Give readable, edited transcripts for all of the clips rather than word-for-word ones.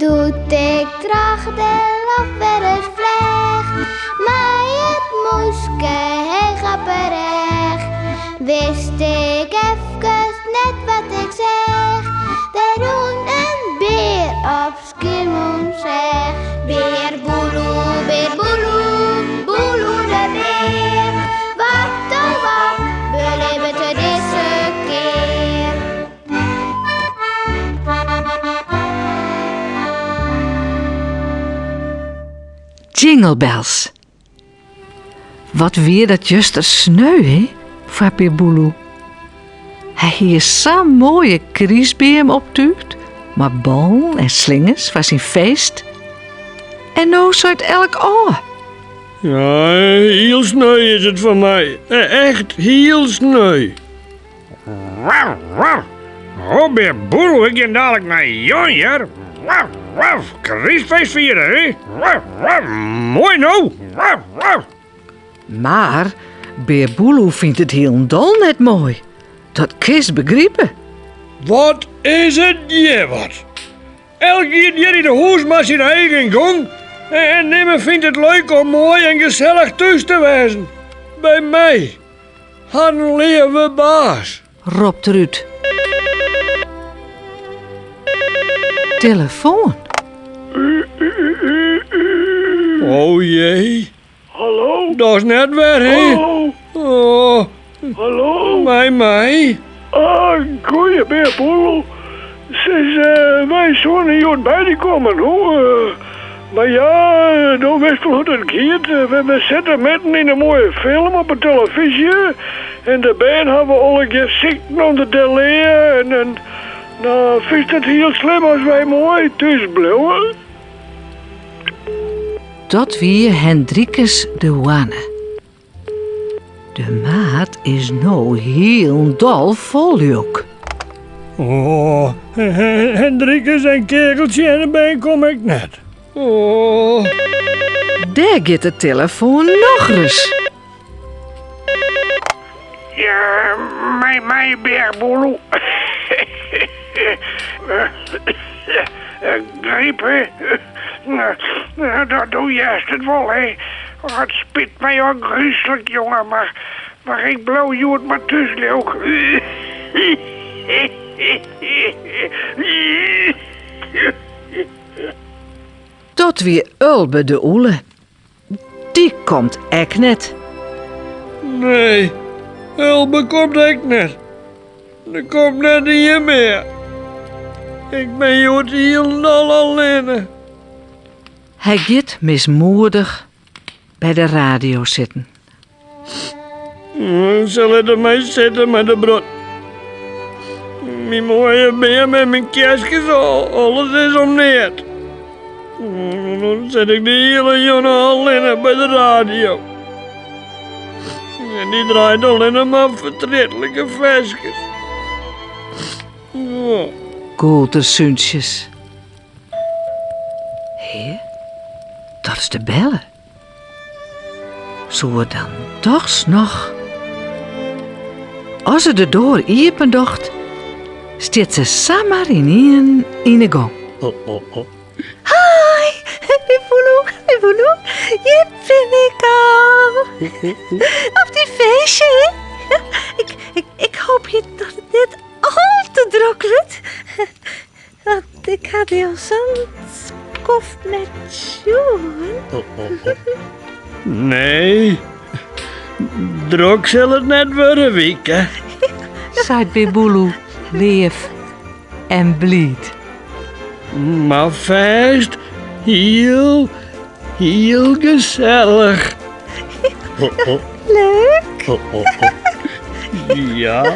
Doe't ik troch de loft wer ris fleach, mei it mûske heech op 'e rêch, wist ik efkes net wat ik seach. Der rûn in bear op Skiermûntseach. Bear Boeloe, bear Boeloe, Boeloe de bear. Wat oh wat belibbet er dizze kear? Jingle bells. Wat wie dat juster sneu, hè, foar Bear Boeloe. Hy hie sa'n moaie krystbeam optúgd mei ballen en slingers foar syn feest. En no seit elk ôf. Ja, hiel sneu is it foar my. Echt hiel sneu. Waf, waf. Oh, Bear Boeloe, ik gean dadlik nei Jan, hear. Waf, waf. Krystfeest fiere, hè? Waf, waf. Moai no. Waf, waf. Mar Bear Boeloe fynt it hielendal net moai. Dat kinst begripe. Wat is it hjir wat? Elk giet hjir yn 'e hûs mar syn eigen gong en nimmen fynt it leuk om moai en gesellich thús te wêzen. By my. Harren leave baas. Ropt er út. Telefoan. O jee. Hallo? Dat is net wer, hè? Hallo? Oh. Hallo? Mei my. Ah, goeie Bear Boeloe. Sis, wy soene hjoed by dy kommen, hoe? Mar ja, do witst wol hoe't it giet. We sitte midden yn in moaie film op 'e telefyzje en de bern hawwe allegear sykten ûnder de lea en no fynst it hiel slim as wy moai thús bliuwe? Dat wie Hendrikus de Hoanne. De maat is no hielendal fol lilk. Oh, Hendrikus en Kegeltsje en de bern kom ik net. Oh. Dêr giet de telefoan nochris. Ja, mei my Bear Boeloe. Gryp, hè? Dat do hearst it wol, hè? Oh, it spyt my ôfgryslik, jonge, mar, mar ik bliuw hjoed mar thús, leau 'k. Dat wie Ulbe de Oele. Dy komt ek net. Nee, Ulbe komt ek net. Der komt net ien mear. Ik bin hjoed hielendal allinne. Hy giet mismoedich by de radio sitten. Se litte my sitte mei de brot. Myn moaie beam en myn kerskes, alles is om neat. Dan sit ik de hiele jûn allinne by de radio. En dy draait allinne mar fertrietlike ferskes. Gûlt er súntsjes. Hé, dat is de belle. Soe er dan dochs noch? As er de doar iepen docht, stiet se samar ynienen yn 'e gong. Hi, Bear Boeloe, Bear Boeloe, hjir bin ik al. Op dyn feestje, hè? Ik, ik, ik hoopje dat it net al te drok wurdt. Want ik ha dy al sa'n skoft net sjoen. Nee, drok sil it net wurde, Wieke. Seit Bear Boeloe leaf en bliid. Mar fêst hiel, hiel gesellich. Leuk. Ja.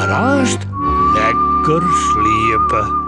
Mar aanst lekker sliepe.